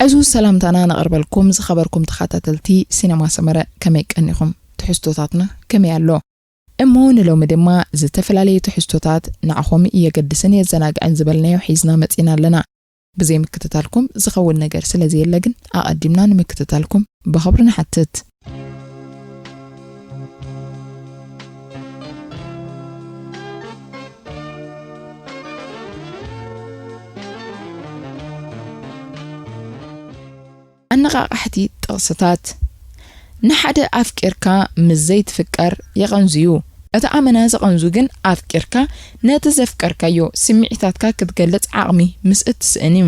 ዕዙዝ ሰላምታና ነቕርበልኩም ዝኸበርኩም ተኸታተልቲ ሲነማ ሰመረ፣ ከመይ ቀኒኹም? ትሕዝቶታትና ከመይ ኣሎ? እሞ ንሎሚ ድማ ዝተፈላለዩ ትሕዝቶታት ንዓኹም የገድስን የዘናግዕን ዝበልናዮ ሒዝና መጺና ኣለና። ብዘይ ምክትታልኩም ዝኸውን ነገር ስለ ዘየለ ግን ኣቐዲምና ንምክትታልኩም ብኽብሪ ንሓትት። ኣነቓቓሕቲ ጥቕስታት። ንሓደ ኣፍቂርካ ምስ ዘይትፍቀር የቐንዙ እዩ። እቲ ኣመና ዘቐንዙ ግን ኣፍቂርካ ነቲ ዘፍቀርካዮ ስምዒታትካ ክትገልጽ ዓቕሚ ምስ እትስእን እዩ።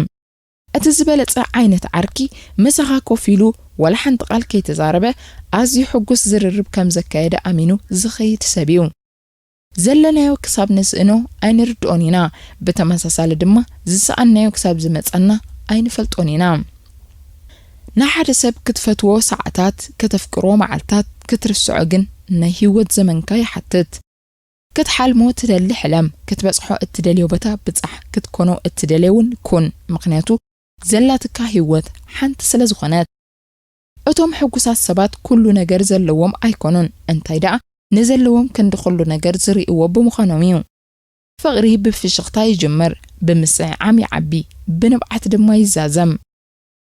እቲ ዝበለጸ ዓይነት ዓርኪ ምሳኻ ኮፍ ኢሉ ዋላ ሓንቲ ቃል ከይተዛረበ ኣዝዩ ሕጉስ ዝርርብ ከም ዘካየደ ኣሚኑ ዝኸይድ ሰብ እዩ። ዘለናዮ ክሳብ ንስእኖ ኣይንርድኦን ኢና። ብተመሳሳሊ ድማ ዝሰኣንናዮ ክሳብ ዝመጸና ኣይንፈልጦን ኢና። ንሓደ ሰብ ክትፈትዎ ሰዓታት፣ ከተፍቅሮ መዓልታት፣ ክትርስዖ ግን ናይ ህይወት ዘመንካ ይሓትት። ክትሓልሞ ትደሊ ሕለም፣ ክትበጽሖ እትደልዮ ቦታ ብጻሕ፣ ክትኮኖ እትደልዮ እውን ኩን። ምኽንያቱ ዘላትካ ህይወት ሓንቲ ስለ ዝኾነት። እቶም ሕጉሳት ሰባት ኩሉ ነገር ዘለዎም ኣይኮኑን፣ እንታይ ደኣ ንዘለዎም ክንዲ ኩሉ ነገር ዝርእይዎ ብምዃኖም እዩ። ፍቕሪ ብፍሽኽታ ይጅምር፣ ብምስዕዓም ይዓቢ፣ ብንብዓት ድማ ይዛዘም።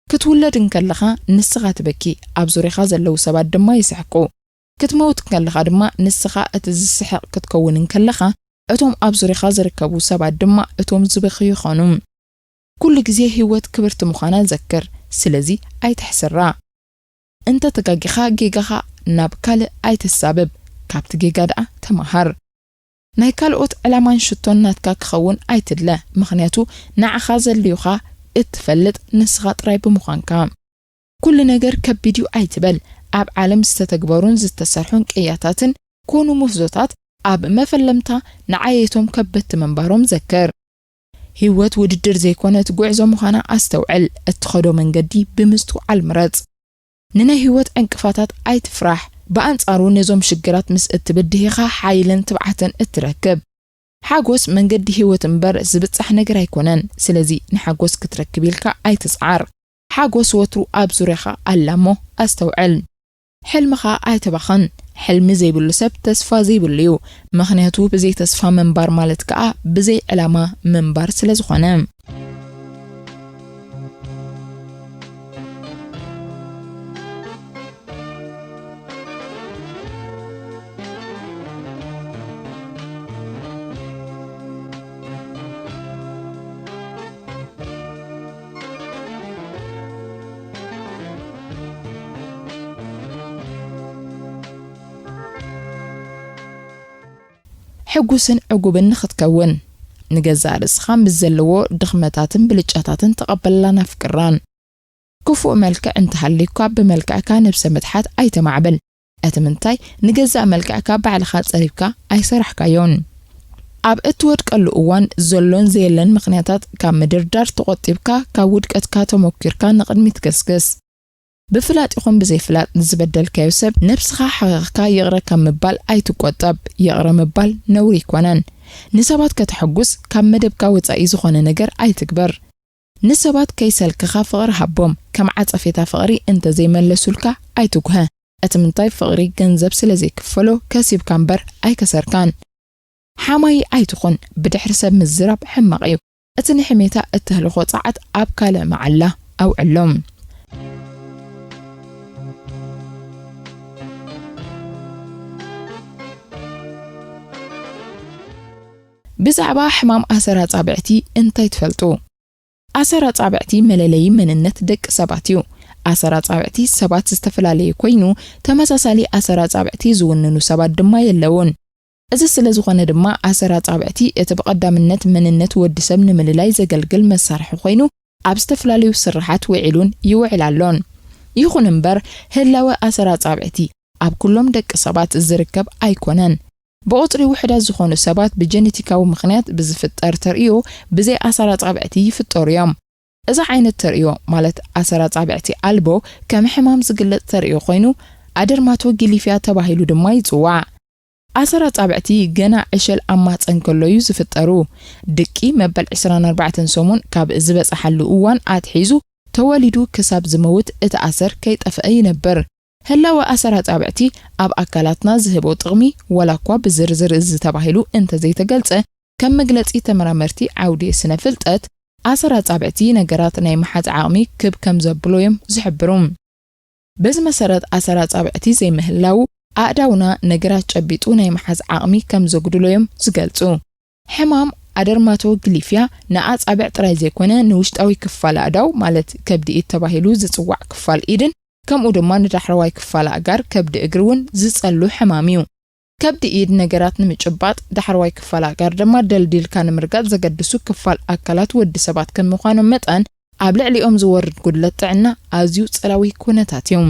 ክትውለድ እንከለኻ ንስኻ ትበኪ፣ ኣብ ዙርያኻ ዘለዉ ሰባት ድማ ይስሕቁ። ክትመውት እንከለኻ ድማ ንስኻ እቲ ዝስሕቕ ክትከውን እንከለኻ፣ እቶም ኣብ ዙርያኻ ዝርከቡ ሰባት ድማ እቶም ዝበኽዩ ይኾኑ። ኩሉ ግዜ ህይወት ክብርቲ ምዃና ዘክር፣ ስለዚ ኣይትሕስራ። እንተ ተጋጊኻ ጌጋኻ ናብ ካልእ ኣይተሳብብ፣ ካብቲ ጌጋ ደኣ ተመሃር። ናይ ካልኦት ዕላማን ሽቶን ናትካ ክኸውን ኣይትድለ፣ ምኽንያቱ ንዓኻ ዘድልዩኻ እትፈልጥ ንስኻ ጥራይ ብምዃንካ። ኩሉ ነገር ከቢድ እዩ ኣይትበል። ኣብ ዓለም ዝተተግበሩን ዝተሰርሑን ቅያታትን ኮኑ ምህዞታት ኣብ መፈለምታ ንዓየቶም ከበድቲ ምንባሮም ዘክር። ህይወት ውድድር ዘይኮነት ጉዕዞ ምዃና ኣስተውዕል። እትኸዶ መንገዲ ብምስትውዓል ምረጽ። ንናይ ህይወት ዕንቅፋታት ኣይትፍራሕ። ብኣንጻሩ ነዞም ሽግራት ምስ እትብድህ ኢኻ ሓይልን ትብዓትን እትረክብ። ሓጎስ መንገዲ ህይወት እምበር ዝብጻሕ ነገር ኣይኮነን። ስለዚ ንሓጎስ ክትረክብ ኢልካ ኣይትጽዓር። ሓጎስ ወትሩ ኣብ ዙርያኻ ኣላ እሞ ኣስተውዕል። ሕልምኻ ኣይተባኽን። ሕልሚ ዘይብሉ ሰብ ተስፋ ዘይብሉ እዩ። ምኽንያቱ ብዘይ ተስፋ ምንባር ማለት ከኣ ብዘይ ዕላማ ምንባር ስለ ዝኾነ። ሕጉስን ዕጉብን ንኽትከውን፣ ንገዛእ ርእስኻ ምስ ዘለዎ ድኽመታትን ብልጫታትን ተቐበላን ኣፍቅራን። ክፉእ መልክዕ እንተሃልዩካ ብመልክዕካ ነብሰ ምትሓት ኣይተማዕብል። እቲ ምንታይ ንገዛእ መልክዕካ ባዕልኻ ጸሪብካ ኣይሰራሕካዮን። ኣብ እትወድቀሉ እዋን ዘሎን ዘየለን ምኽንያታት ካብ ምድርዳር ተቖጢብካ ካብ ውድቀትካ ተመኲርካ ንቕድሚት ገስግስ። ብፍላጥ ይኹን ብዘይፍላጥ ንዝበደልካዮ ሰብ ነብስኻ ሓኺኽካ ይቕረ ካብ ምባል ኣይትቆጠብ። ይቕረ ምባል ነውሪ ኣይኮነን። ንሰባት ከተሐጉስ ካብ መደብካ ወጻኢ ዝኾነ ነገር ኣይትግበር። ንሰባት ከይሰልክኻ ፍቕሪ ሃቦም። ከም ዓጸፌታ ፍቕሪ እንተዘይመለሱልካ ኣይትጉሀ። እቲ ምንታይ ፍቕሪ ገንዘብ ስለ ዘይክፈሎ ከሲብካ እምበር ኣይከሰርካን። ሓማዪ ኣይትኹን። ብድሕሪ ሰብ ምዝራብ ሕማቕ እዩ። እቲ ንሕሜታ እተህልኾ ጸዓት ኣብ ካልእ መዓላ ኣውዕሎም። ብዛዕባ ሕማም ኣሰር ኣጻብዕቲ እንታይ ትፈልጡ? ኣሰር ኣጻብዕቲ መለለዪ መንነት ደቂ ሰባት እዩ። ኣሰር ኣጻብዕቲ ሰባት ዝተፈላለየ ኮይኑ፣ ተመሳሳሊ ኣሰር ኣጻብዕቲ ዝውንኑ ሰባት ድማ የለውን። እዚ ስለ ዝኾነ ድማ ኣሰር ኣጻብዕቲ እቲ ብቐዳምነት መንነት ወዲ ሰብ ንምልላይ ዘገልግል መሳርሒ ኮይኑ፣ ኣብ ዝተፈላለዩ ስርሓት ውዒሉን ይውዕል ኣሎን። ይኹን እምበር፣ ህላወ ኣሰር ኣጻብዕቲ ኣብ ኩሎም ደቂ ሰባት ዝርከብ ኣይኮነን። ብቑጽሪ ውሑዳት ዝኾኑ ሰባት ብጀነቲካዊ ምኽንያት ብዝፍጠር ተርእዮ ብዘይ ኣሰር ኣጻብዕቲ ይፍጠሩ እዮም። እዚ ዓይነት ተርእዮ፣ ማለት ኣሰር ኣጻብዕቲ ኣልቦ፣ ከም ሕማም ዝግለጽ ተርእዮ ኮይኑ፣ ኣደርማቶጊሊፊያ ተባሂሉ ድማ ይጽዋዕ። ኣሰር ኣጻብዕቲ ገና ዕሸል ኣብ ማህጸን ከሎ እዩ ዝፍጠሩ። ድቂ መበል ዕስራን ኣርባዕተን ሰሙን ካብ ዝበጽሓሉ እዋን ኣትሒዙ፣ ተወሊዱ ክሳብ ዝመውት እቲ ኣሰር ከይጠፍአ ይነብር። ህላወ ኣሰር ኣጻብዕቲ ኣብ ኣካላትና ዝህቦ ጥቕሚ፣ ዋላ እኳ ብዝርዝር እዚ ተባሂሉ እንተዘይተገልጸ፣ ከም መግለጺ ተመራመርቲ ዓውዲ ስነ ፍልጠት፣ ኣሰር ኣጻብዕቲ ነገራት ናይ ምሓዝ ዓቕሚ ክብ ከም ዘብሎ እዮም ዝሕብሩ። በዚ መሰረት ኣሰር ኣጻብዕቲ ዘይምህላው፣ ኣእዳውና ነገራት ጨቢጡ ናይ ምሓዝ ዓቕሚ ከም ዘጉድሎ እዮም ዝገልጹ። ሕማም ኣደርማቶግሊፊያ ንኣጻብዕ ጥራይ ዘይኮነ፣ ንውሽጣዊ ክፋል ኣእዳው፣ ማለት ከብዲ ኢድ ተባሂሉ ዝጽዋዕ ክፋል ኢድን፣ ከምኡ ድማ ንዳሕረዋይ ክፋል ኣእጋር፣ ከብዲ እግሪ እውን ዝጸሉ ሕማም እዩ። ከብዲ ኢድ ነገራት ንምጭባጥ፣ ዳሕረዋይ ክፋል ኣእጋር ድማ ደልዲልካ ንምርጋጽ ዘገድሱ ክፋል ኣካላት ወዲ ሰባት ከም ምዃኖም መጠን፣ ኣብ ልዕሊኦም ዝወርድ ጉድለት ጥዕና ኣዝዩ ጸላዊ ኩነታት እዩ።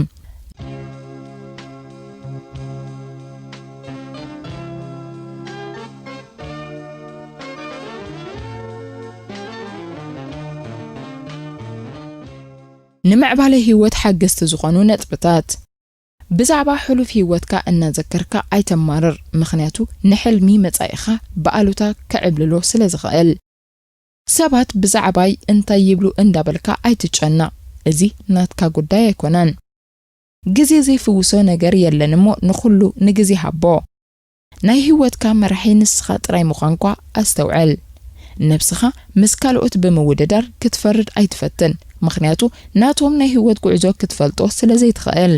ንምዕባለ ህይወት ሓገዝቲ ዝኾኑ ነጥብታት። ብዛዕባ ሕሉፍ ህይወትካ እናዘከርካ ኣይተማርር፣ ምኽንያቱ ንሕልሚ መጻኢኻ ብኣሉታ ክዕብልሎ ስለ ዝኽእል። ሰባት ብዛዕባይ እንታይ ይብሉ እንዳበልካ ኣይትጨነቕ፣ እዚ ናትካ ጉዳይ ኣይኮነን። ግዜ ዘይፍውሶ ነገር የለን እሞ ንኹሉ ንግዜ ሃቦ። ናይ ህይወትካ መራሒ ንስኻ ጥራይ ምዃንኳ ኣስተውዕል። ነብስኻ ምስ ካልኦት ብምውድዳር ክትፈርድ ኣይትፈትን፣ ምኽንያቱ ናቶም ናይ ህይወት ጉዕዞ ክትፈልጦ ስለ ዘይትኽእል።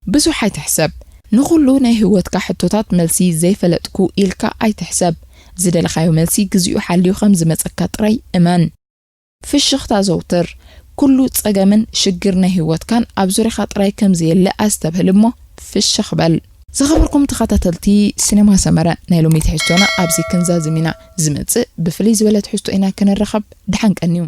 ብዙሕ ኣይትሕሰብ። ንኹሉ ናይ ህይወትካ ሕቶታት መልሲ ዘይፈለጥኩ ኢልካ ኣይትሕሰብ። ዝደለኻዮ መልሲ ግዚኡ ሓልዩ ከም ዝመጸካ ጥራይ እመን። ፍሽኽታ ዘውትር። ኩሉ ጸገምን ሽግር ናይ ህይወትካን ኣብ ዙርያኻ ጥራይ ከም ዘየለ ኣስተብህል እሞ ፍሽኽ በል። ዝኸበርኩም ተኸታተልቲ ሲኔማ ሰመረ፣ ናይ ሎሚ ትሕዝቶና ኣብዚ ክንዛዝም ኢና። ዝመጽእ ብፍልይ ዝበለ ትሕዝቶ ኢና ክንራኸብ። ደሓን ቀንዩ።